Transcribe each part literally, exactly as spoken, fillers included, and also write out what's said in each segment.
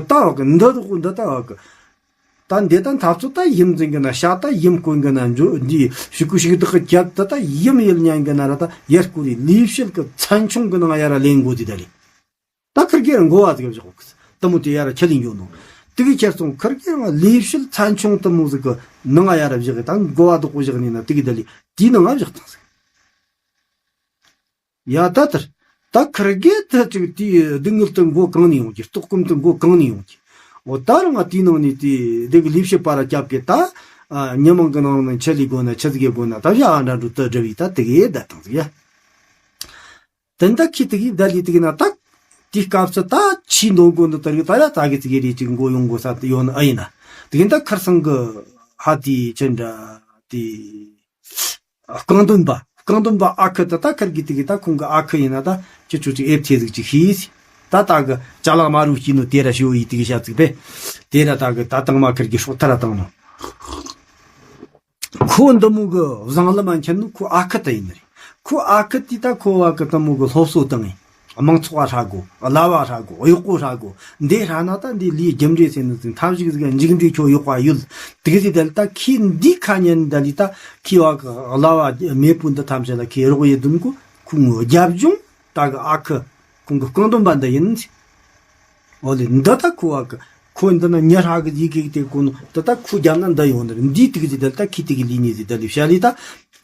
ད་བ་གི་འདི་རུ་འདི་ད་བ་གི། ད་འདི་ད་འཐབ་རྩོད་ད་ཡིན་འཛིན་གི་ན་ཤ་ད་ཡིན་ཀུན་གི་ན་འཇོ་འདི་ཤི་ཀུ་ཤི་ཀི་དག་གི་ཀྱད་ད་ད་ཡིན་ཡིན་ཉན་གི་ན་ར་ད་ཡར་སྐུ་རི་ལས་བྱེད་གི་ཚན་ཆུང་གི་ནང་ཡར་ལེན་དགོས་དེ་ད་ལེ། ད་ཁིར་གེ་རང་འགོ་བ་ཟིག་བཞག་གི། ད་མོ་དེ་ཡར་ཁྱེར་ལེན་འགྱོ་ནོ། དེ་གི་ཁྱེར་སོང་ཁིར་གེ་རང་ལས་བྱེད་ཚན་ཆུང་ད་མོ་ཟིག་གི་ནང་ཡར་བཞག་གི། ད་འགོ་བ་དག་གོ་བཞག་ནི་ན་དེ་གི་ད་ལེ་དེའི་ནང་ང་བཞག་ཐང་ཟིག། ཡ་ད་ལྟར། ད་ཁིར་གེ་ད་ཅིག་དེའི་སྡུག་བསྔལ་དུ་མགོ་གང་ནས་ཡོང་གི། ལྟོགས་སྐོམ་དུ་མགོ་གང་ནས་ཡོང་གི། འོ་ད་རུང་ང་དེའི་ནང་ནས་དེ་སྡུག་ལས་བྱེད་པ་ར་སྐྱབས་གི་ད། ཨ། ཉི་མང་གི་ནང་ནས་ཆེ་ལི་དགོ་ན་ཆེ་ཟིག་གི་དགོ་ན་ད་བྱ་ཨ་འདྲ་འགྲོ་ད་འདྲ་བའི་ད་དེ་གེ་ད་དང་ཟིག་ཡ། དེ་འདྲ་ཁི་དེ་གེ་ད་ལི་དེ་གེ་ན་ད། དེའི་སྐབས་སུ་ད་ཆི་འདོན་དགོ་འདི་ད་རིག་ད་ཡ་ད་གི་ཙི་གེ་རེ་ཅིག་མགོ་ཡོང་དགོ་ས་དེ་ཡོད་ནི་ཨ་ཡིན་ན། དེ་གེ་ད་ཁིར་སང་གི་ཧ་དེ་ཆེ་འདྲ་དེ། རྐང་འདོན་པ། རྐང་འདོན་པ་ཨ་ཁུ་ད་ད་ཁིར་གི་དེ་གི་ད་ཁོང་གི་ཨ་ཁུ་ཡིན་ན་ད་ཁྱོད་ཆོ་ཅིག་ཨེབ་ཐེ་ཟིག་ཅིག་ཤེས། ད་ད་གི་ཅ་ལག་མ་རུ་སྐྱིད་ནོ་དེ་ར་ཤི་འོ་ཡི་དེ་གི་ཤ་ཚིག་པས། དེ་ར་ད་གི་ད་དང་མ་ཁིར་གི་སྲོག་ཐར་ར་བཏང་ནོ། ཁོ་འདི་མོ་གི་བཟང་ལ་མ་མཁྱེན་ནོ་ཁོ་ཨ་ཁུ་ད་ཡིན་ནི་རེད། ཁོ་ཨ་ཁུ་དེ་ད་ཁོ་བ་གི་ད་མོ་གི་སློབ་གསོ་བཏང་ངས། དམངས་ཚོགས་པ་ཧྲ་གོ། གླ་བ་ཧྲ་གོ། གཡོག་པོ་ཧྲ་གོ། འདི་ཧྲ་ན་ད་འདི་ལུས་རྒྱུ་འབྲས་ཟེར་ནི་ཟིན་ཐབས་ཤིག་ཟིག་འཇིག་འདྲའི་ཁྱོད་གཡོག་པ་ཡོད། དེ་གི་ཟིག་དལ་ད་ཁྱི་འདི་ཁ་ཉན་ད་ལི་ད་ཁྱི་བ་གི་གླ་བ་མེད་པོ་འདི་ཐམས་ཅད་ལ་ཁྱི་རོགས་ཡེ་དུམ་གོ་ཁུ་ངོ་རྒྱབ་ལྗོངས་ད་གི་ཨ་ཁུ་ཁོང་གི་རྐང་འདོན་པ་འདི་ཡིན། འོ་ལེ་འདི་ད་ཁུ་བ་གི་ཁོ་འདི་ན་ཉ་ཧྲ་གི་ཡི་གེ་དེ་གོ་ནོ་འདི་ད་ཁུ་རྒྱབ་ན་འདི་ཡོང་ནི་འདི་དེ་གི་ཟིག་དལ་ད་ཁྱི་དེ་གི་ལུས་ནི་ཟིག་ད་ལི་བྱ་ལི་ད།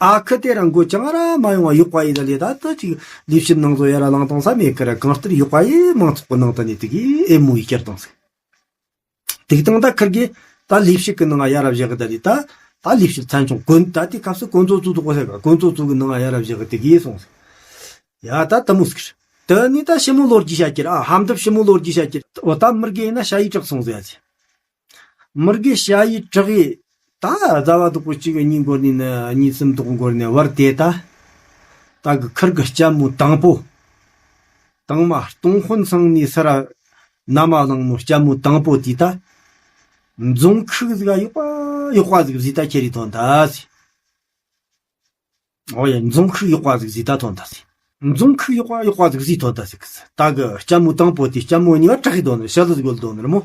ཨ་ཁུ་དེ་རང་མགོ་ཅང་ར་མ་ཡོང་བ་གཡོག་པ་ཡིན་ད་ལས་ད་ད་ཅིག་ལས་བྱེད་ནང་ཚོ་ཡར་ལངས་བཏང་ས་མེད་ཀི་ར་གང་ལྟར་གཡོག་པ་ཡི་མང་ཚོགས་ཀྱི་ནང་ད་ནས་དེ་གི་ཨེ་མོ་ཡི་བསྐྱུར་བཏང་ཟིག། དེ་གི་དང་ད་ཁིར་གི་ད་ལས་བྱེད་ཀྱི་ནང་ཡར་བཞག་གི་ད་ལས་ད་ད་ལས་བྱེད་ཚན་ཆུང་དཀོན་ད་དེ་སྐབས་སུ་དཀོན་མཆོག་ཙུ་དུ་གོ་ས་ག་དཀོན་མཆོག་ཙུ་གི་ནང་ཡར་བཞག་གི་དེ་གི་སོང་ཟིག། ཡ་ད་ད་མོ་ཟིག་ར་དེ་ནས་ད་ཞི་མོ་ལོ་རྒྱུས་བྱ་ཀྱི་ར་ཨ་ཧམ་དབ་ཞི་མོ་ལོ་རྒྱུས་བྱ་ཀྱི་ར་འོ་ད་མིར་གི་ཡིན་ན་ཞ་ཡི་དྲག་སོང་ཟིག་ཡ་ཟིག། མིར་གེ་ཞ་ཡི་དྲག་ཡི། ད་ཟླ་བ་དུ་གོ་གཅིག་གཉིས་འགོར་ནས་ནི་གཉིས་གསུམ་དུ་འགོར་ནས་བར་དེ་ད། ད་གི་ཁིར་གི་ལྕམ་མོ་དང་པོ། དང་མ་སྟོང་དཔོན་ཚང་ནས་སི་ར་ན་མ་གླང་མོ་ལྕམ་མོ་དང་པོ་དེ་ད། རྫོང་ཁུག་ཟིག་ག་ཡོག་པ་ཡོག་པ་ཟིག་བཟོས་ད་ཁྱེར་རེ་ཐོན་ད་ཟེར། ཨོ་ཡ་རྫོང་ཁུག་ཡོག་པ་ཟིག་བཟོས་ད་ཐོན་ད་ཟེར། རྫོང་ཁུག་ཡོག་པ་ཡོག་པ་ཟིག་བཟོས་ཐོན་ད་ཟེར་གི་ཟེར། ད་གི་ལྕམ་མོ་དང་པོ་དེ་ལྕམ་མོ་གཉིས་པ་དྲག་གི་དོན་ནི་ཞི་ལུ་ཟིག་ཡོད་དོན་ནི་རེད་མོ།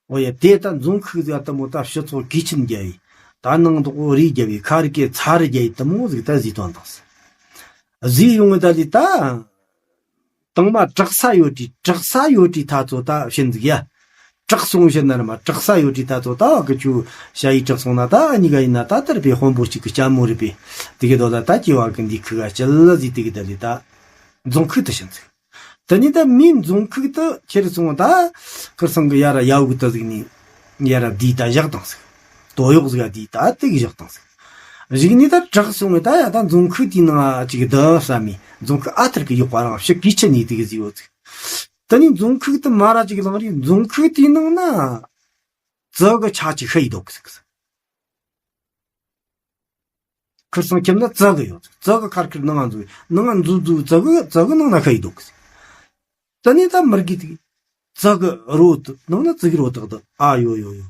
ཨོ་ཡ་དེ་ད་རྫོང་ཁུག་ཟིག་ཨ་ད་མོ་ད་སྤྱི་ཚོགས་གོས་ཆེན་རྒྱབ་ཡི། ད་ནང་དུ་ཨོ་རི་རྒྱབ་ཡི་ཁ་རི་ཀའི་ཚ་རི་རྒྱབ་ཡི་ད་མོ་ཟིག་ད་བཟོས་ཐོན་ད་ཟེར། བཟོས་ཡོང་ངི་ད་ལི་ད། དང་མ་དྲག་ས་ཡོད་དྲི་དྲག་ས་ཡོད་དྲི་ཐ་ཚོ་ད་བྱིན་ཟིག་ཡ། དྲག་སོང་བྱིན་ན་ར་མ་དྲག་ས་ཡོད་དྲི་ཐ་ཚོ་ད་གི་ཆུ་ཞ་ཡི་དྲག་སོང་ན་ད་གཉིས་ཀ་ཡིན་ན་ད་དར་པའི་དཔོན་པོ་གཅིག་གི་ལྕམ་མོ་རེད་པས། དེ་གི་དོ་ད་ད་སྐྱེ་བ་གི་འདི་ཁུ་ག་ཅི་ལ་ཟིག་དེ་གི་ད་ལི་ད་རྫོང་ཁུག་ཏུ་བྱིན་ཟིག། དེ་ནི་ད་མིའི་རྫོང་ཁུག་ཏུ་ཁྱེར་སོང་ད་ཁིར་སང་གི་ཡ་ར་ཡ་བུ་གི་ད་ཟིག་ནི་ཡ་ར་བསྡུས་ད་བཞག་དང་ཟིག། དོ་གཡོག་ཟིག་ཡ་བསྡུས་ད་དེ་གི་བཞག་དང་ཟིག། གཞུག་ནས་ད་དྲག་སོང་ངས་ད་ཡ་ད་རྫོང་ཁུག་དེའི་ནང་ཅིག་བསྡུ་བསམ་མི་རྫོང་ཁུག་ཨ་ཐར་གི་ཡོག་པ་རང་ཕྱི་གི་ཆི་ནས་དེ་གི་ཟིག་ཡོད་ཟིག། དེ་ནས་རྫོང་ཁུག་དེ་མ་ར་ཅིག་ལངས་རེས་རྫོང་ཁུག་དེའི་ནང་ན་ཙི་གི་ཆ་ཅིག་ཤི་ཡི་འདུག་གི་ཟིག། ཁིར་སང་ཁྱིམ་ན་ཙི་གི་ཡོད་ཟིག། ཙི་གི་ཁར་ཁིར་ནང་ང་འཛུལ་ནང་ང་འཛུལ་འཛུལ་ཙི་གི་ཙི་གི་ནང་ན་ཤི་ཡི་འདུག་གི་ཟིག། དེ་ནས་ད་མིར་གི་དེ་གི་ཙི་གི་རོ་དེ་ནང་ན་ཙི་གི་རོ་དག་དེ་ཨ་ཡོ་ཡོ་ཡོ།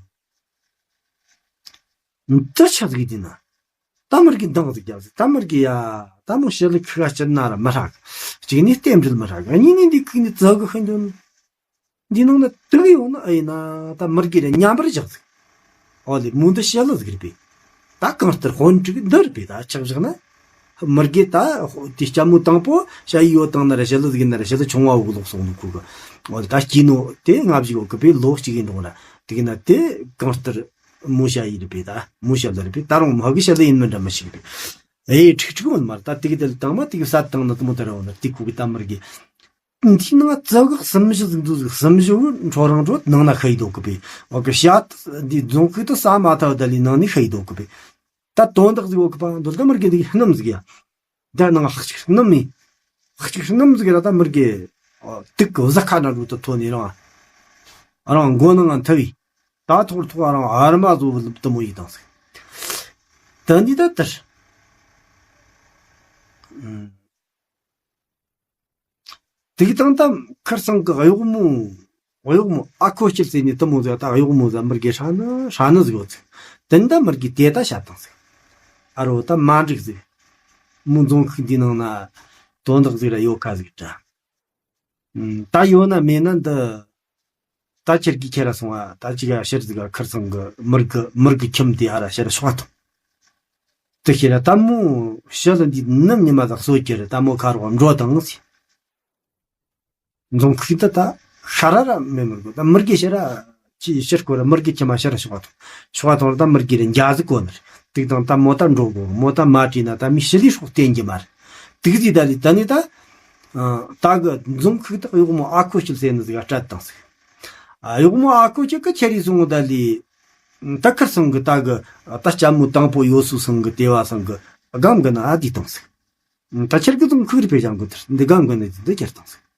འདི་ཆ་ཟིག་དེ་ན། ད་མིར་གི་འདང་ཟིག་རྒྱབ་ཟིག། ད་མིར་གི་ཡ། ད་མོ་ཞི་ལུ་ཁུ་ག་སྤྱིར་ན་ར་མི་ཧྲ་གི། གཅིག་ནི་རྟེན་འབྲེལ་མི་ཧྲ་གི། གཉིས་ནི་འདི་ཁུག་ནི་ཙི་གི་ཤི་འདོན། འདི་ནང་ན་དུག་ཡོང་ན་ཨེ་ཡིན་ན་ད་མིར་གི་ར་མཉམ་པར་བཞག་ཟིག། ཨོ་ལེ་མོ་འདི་ཞི་ལུ་ཟིག་རེད་པས། ད་གང་ལྟར་དཔོན་ཕྲུག་འདི་རེད་པས། ད་ཆགས་བཞག་ན། མིར་གི་ད་དེ་ལྕམ་མོ་དང་པོ་ཞ་ཡི་ཡོད་དང་ན་ར་ཞི་ལུ་ཟིག་ཡིན་ན་ར་ཞི་ལུ་ཆུང་བ་བུ་ལོག་སོང་ནི་ཁུ་གི། ཨོ་ལེ་ད་སྐྱིད་ནོ་དེ་ང་བཞི་ཡོད་གི་པས་ལོ་གཅིག་ཡིན་འགྲོ་ན་དེ་གི་ན་དེ་གང་ལྟར། མོ་ཞ་ཡི་རེད་པས་ད། མོ་ཞི་ལུ་རེད་པས། ད་རུང་མ་གི་ཞི་ལུ་ཡིན་མིན་འདྲ་མི་ཤེས་པས། ཨེ་ཁྲིག་ཁྲིག་འོན་མར་ད་དེ་གི་དེ་ལ་དང་མ་དེ་གི་ས་དང་ན་དུ་མོ་དེ་ར་འོ་ན་དེ་ཁུ་གི་ད་མིར་གི། འདི་ནང་ཙི་གི་གསུམ་བཞི་ཟིག་འདུག་ཟིག། གསུམ་བཞི་བོ་འཕྲོ་རང་འཕྲོ་ནང་ན་ཤི་ཡི་འདུག་གི་པས། འོ་གི་ཤ་འདི་རྫོང་ཁུག་ཏུ་ས་མ་ཐག་ད་ལི་ནང་ནས་ཤི་ཡི་འདུག་གི་པས། ད་དོན་དག་ཟིག་འོ་གི་པ་འདོད་ད་མིར་གི་འདི་གི་སྣུམ་ཟིག་ཡ། ད་ནང་ལྷག་ཅིག་སྣུམ་མི། ལྷག་ཅིག་སྣུམ་ཟིག་ར་ད་མིར་གི། དུག་གི་བཟའ་ཁ་ན་རུ་ཏུ་ཐོན་ནས་རང་། རང་མགོ་ནང་ང་འཐུ་བས། ད་ཐོག་ཐོག་རང་ཨར་མ་བཟོ་བ་ལུབ་ཏུ་མོ་ཡི་དང་ཟིག། ད་འདི་ད་དར། དེ་གི་དང་ད་ཁར་སང་གི་གཡོག་མོ། གཡོག་མོ་ཨ་ཁོ་སྐྱིད་ཟེར་ནས་དུ་མོ་ཟ་ད་གཡོག་མོ་ཟ་མིར་གི་ཧྲ་ནི་ཧྲ་ནི་ཟིག་ཡོད་ཟིག། དེ་འདྲ་མིར་གི་དེ་ད་བྱ་དང་ཟིག། ཨ་རོ་ད་མ་འགྲིག་ཟིག། མོ་རྫོང་ཁུག་འདི་ནང་ན་དོན་དག་ཟིག་ར་ཡོད་ཁ་ཟིག་དྲ། ད་ཡོད་ན་མེད་ན་འདི། ད་ཁྱེད་ཀྱིས་ཁྱེར་ར་སོང་ང་། ད་ཅིག་ཡ་ཕྱིར་ཟིག་ག་ཁིར་ཚང་གི་མུར་གི་མུར་གི་ཁྱིམ་དེ་ཧ་ར་ཕྱིར་ཤོག་ཐོང་། དེ་ཁྱེར་ར་ད་མོ་ཞི་ལི་འདི་ནམ་ཉི་མ་ཟིག་གསོད་ཁྱེར་ར་ད་མོ་ཁ་རོག་འགྲོ་དང་ཟེར། རྫོང་ཁུག་ད་ད་ཤ་ར་ར་མེ་མུར་གོ་ད་མུར་གི་ཕྱིར་ར་ཅི་ཕྱིར་སྐོར་ར་མུར་གི་ཁྱིམ་མ་ཕྱིར་ར་ཤོག་ཐོང་། ཤོག་ཐོང་ར་ད་མུར་གི་ར་འཇའ་ཟིག་གོ་ནི་རེད། དེ་དང་ད་མོ་ད་འགྲོ་གོ་མོ་ད་མ་བྲིས་ན་ད་མི་ཞི་ལི་སྲོག་བསྟན་གྱི་མ་རེད། དེ་གི་ཟིག་ད་ལི་ད་ནི་ད་ད་གི་རྫོང་ཁུག་ད་གཡོག་མོ་ཨ་ཁུ་ཞི་ལི་ཟེར་ནི་ཟིག་ག་སྤྲད་དང་ཟིག། ཨ་གཡོག་མོ་ཨ་ཁུ་ཅིག་གི་ཁྱེར་རེ་སོང་ད་ལི། ད་ཁིར་ཚང་གི་ད་གི་ད་ལྕམ་མོ་དང་པོ་ཡོད་སུ་ཚང་གི་དེ་བ་ཚང་གི་སྒམ་གི་ནང་ཨ་དེ་བཏང་ཟིག། ད་ཁྱེད་ཀྱི་རྫོང་ཁུག་རེ་པེ་ཅང་གི་དེར་འདི་སྒམ་གི་ནང་དེ་འདི་ཁྱེར་བཏང་ཟིག།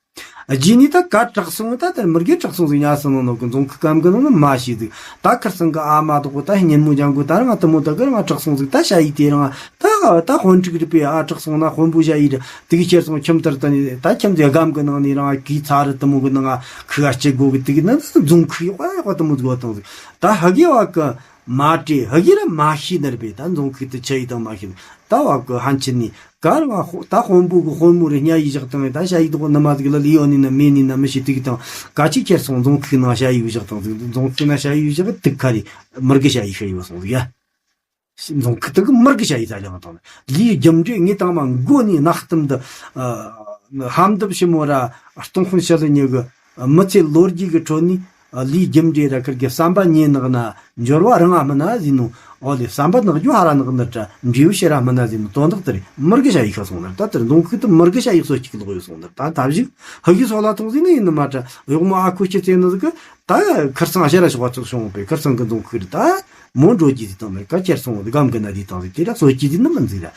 རྗེས་ནས་ད་ག་དྲག་སོང་ད་དེར་མུར་གེ་དྲག་སོང་ཟིག་ཉལ་སོང་ནོ་ནོ་གི་རྫོང་ཁུག་སྒམ་གི་ནང་ན་མ་ཤི་ཟིག། ད་ཁིར་ཚང་གི་ཨ་མ་དོག་པོ་ད་སྙན་མོ་ཅང་གི་ད་རང་ང་དུ་མོ་ད་གི་རང་ང་དྲག་སོང་ཟིག། ད་ཞ་ཡི་དེ་རང་ད་ད་དཔོན་ཕྲུག་རེ་པེ་ཨ་དྲག་སོང་ན་དཔོན་པོ་ཞ་ཡི་རེ་དེ་གི་ཁྱེར་སོང་ཁྱིམ་དེར་ད་ནི་ད་ཁྱིམ་དེ་སྒམ་གི་ནང་ནས་རང་གི་ཚ་རུ་དུ་མོ་གི་ནང་ང་ཁུ་ག་སྐྱེ་དགོ་གི་དེ་གི་ནང་ད་རྫོང་ཁུག་ཡོག་ཡོག་དུ་མོ་དགོ་དང་ཟིག། ད་ཧ་གི་བ་གི་མ་སྤྲད་ཧ་གི་ར་མ་ཤེས་ནར་བས་ད་རྫོང་ཁུག་ཏུ་ཆ་ཡི་དང་མ་ཤེས་ད་བ་གི་ཧན་ཆི་ནི་གར་བ་ཧོ་ད་དཔོན་པོ་གི་དཔོན་མོ་རེ་ཉ་ཡི་བཞག་དང་ད་ཞ་ཡི་དོག་ནི་མ་ཟིག་ལ་ལི་ཡོ་ནི་ན་མེ་ནི་ན་མི་ཤེས་དུག་དང་ག་ཅི་ཁྱེར་སོང་རྫོང་ཁུག་ནང་ཞ་ཡི་བཞག་དང་ཟིག། རྫོང་ཁུག་ན་ཞ་ཡི་བཞག་དུག་ཁ་རི་མུར་གི་ཞ་ཡི་ཤ་ཡི་བ་སོང་ཟིག་ཡ། རྫོང་ཁུག་ཏུ་གི་མུར་གི་ཞ་ཡི་ད་ལེ་བ་དང་ལི་རྒྱུ་འབྲས་ངས་དང་མ་མགོ་ནི་ནག་གཏམ་འདི་ཧམ་འདབ་ཞི་མོ་ར་སྟོང་དཔོན་ཞི་ལི་ཉི་གི་མི་ཚེ་ལོ་རྒྱུས་ཀྱི་ཁྲོད་ནས་ལུས་རྒྱུ་འབྲས་ར་ཁིར་གི་བསམ་པ་ཉེ་ནག་ན་འབྱོར་བ་རང་ང་མིན་ན་ཟིན་ནོ། ཨོ་ལེ་བསམ་པ་ནག་རྒྱུ་ཧ་ར་ནག་ནི་ཏྲ་འབྲས་བུ་ཤེ་ར་མིན་ན་ཟིན་ནོ། དོན་དག་དེ་རེད། མུར་གི་ཞ་ཡི་ཤ་སོང་ནར་ད་དེར་རྫོང་ཁུག་ཏུ་མུར་གི་ཞ་ཡི་སོ་གཅིག་ལོག་ཡོད་སོང་ནར་ད་ད་བཞིག་ཧ་གི་སོ་ལ་ཐོང་ཟིན་ནི་ཡིན་ནི་མ་ཏྲ་གཡོག་མོ་ཨ་ཁུ་སྐྱི་ཚེ་ནི་ཟིག་གི་ད་ཁིར་ཚང་ཤེ་ར་ཤོག་བ་ཚོགས་བྱུང་བས་ཁིར་ཚང་གི་རྫོང་ཁུག་རེད་ད་མོ་འགྲོ་རྒྱུ་ཟིག་དང་མེད་ཀ་ཁྱེར་སོང་བ་སྒམ་གི་ན་དེ་དང་ཟིག་དེ་ར་སོ་གཅིག་ཟིག་ནི་མིན་ཟིག་ར།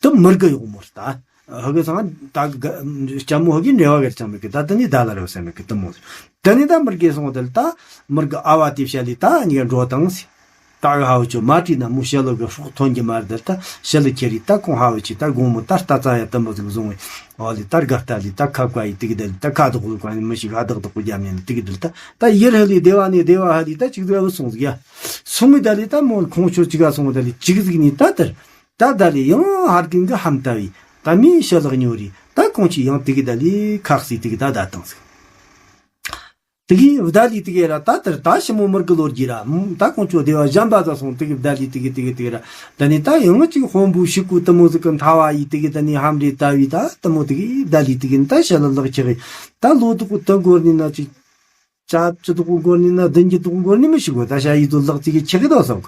དུ་མུར་གི་གཡོག་མོ་རེད་ད། ཧ་གི་ཚང་ད་གི་ལྕམ་མོ་ཧ་གི་འབྲེལ་བ་གི་ལྕམ་མོ་གི་ད་དུ་ནི་ད་ལ་རེ་བ་སེམས་གི་དུ་མོ་ཟེར། དུ་ནི་ད་མུར་གི་སོང་དེ་ལ་ད་མུར་གི་ཨ་བ་དེ་བཤད་ལི་ད་ཉི་ག་འགྲོ་དང་ཟེར། ད་གི་ཧ་བུ་ཆོ་མ་བྲིས་ན་མོ་ཞི་ལི་གི་སྲོག་ཐོན་གི་མ་རེད་ད་ཞི་ལི་ཁྱེར་རི་ད་ཁོང་ཧ་བུ་ཆི་ད་དགོང་མོ་ད་ལྟ་ཙ་ཡ་དུ་མོ་ཟིག་བཟུང་བས་ཨོ་ལི་ད་དགའ་ལྟ་ལི་ད་ཁ་བཀའ་ཡི་དུ་གི་ད་ལི་ད་ཁ་དོག་ལི་བཀའ་ནི་མི་ཞིག་ཧ་དག་དག་གི་རྒྱ་མེད་ནི་དུ་གི་དུ་ལི་ད་ད་ཡིར་ཧ་ལི་སྡེ་བ་ནི་སྡེ་བ་ཧ་ལི་ད་ཅིག་ཟིག་ཨ་བུ་སོང་ཟིག་ཡ། སོང་ངི་ད་ལི་ད་མོ་ཁོང་ཆོ་ཅིག་ག་སོང་ད་ལི་ཅིག་ཟིག་ནི་ད་དར། ད་ད་ལི་ཡང་ཧར་གིན་གི་ཧམ་ད་བི་ད་མི་ཤ་ལག་ཉོ་རི་ད་ཁོང་ཆོ་ཡང་དེ་གི་ད་ལི་ཁག་སི་དེ་གི་ད་ད་དང་ཟིག། དེ་གི་ད་ལི་དེ་གི་ར་ད་དར་ད་ཞི་མོ་མུར་གི་ལོ་རྒྱུས་ར་ད་ཁོང་ཆོ་སྡེ་བ་གཞན་པ་ཟ་སོང་དེ་གི་ད་ལི་དེ་གི་དེ་གི་དེ་གི་ར་ད་ནི་ད་ཡང་ཅིག་དཔོན་པོ་ཤི་ཀུ་དུ་མོ་ཟིག་གི་མཐའ་བ་ཡི་དེ་གི་ད་ནི་ཧམ་རི་ད་བི་ད་དུ་མོ་དེ་གི་ད་ལི་དེ་གི་ད་ཤ་ལག་ལག་ཁྱེར་གི་ད་ལོ་དུ་ཀུ་ད་འགོར་ནི་ན་ཅིག་ཅ་ཅི་དུ་གོ་གོ་ནི་ན་བདུན་གྱི་དུ་གོ་གོ་ནི་མི་ཤི་གོ་ད་ཤ་ཡི་དུ་ལག་ཙི་གི་ཁྱེག་གི་དོ་སོག་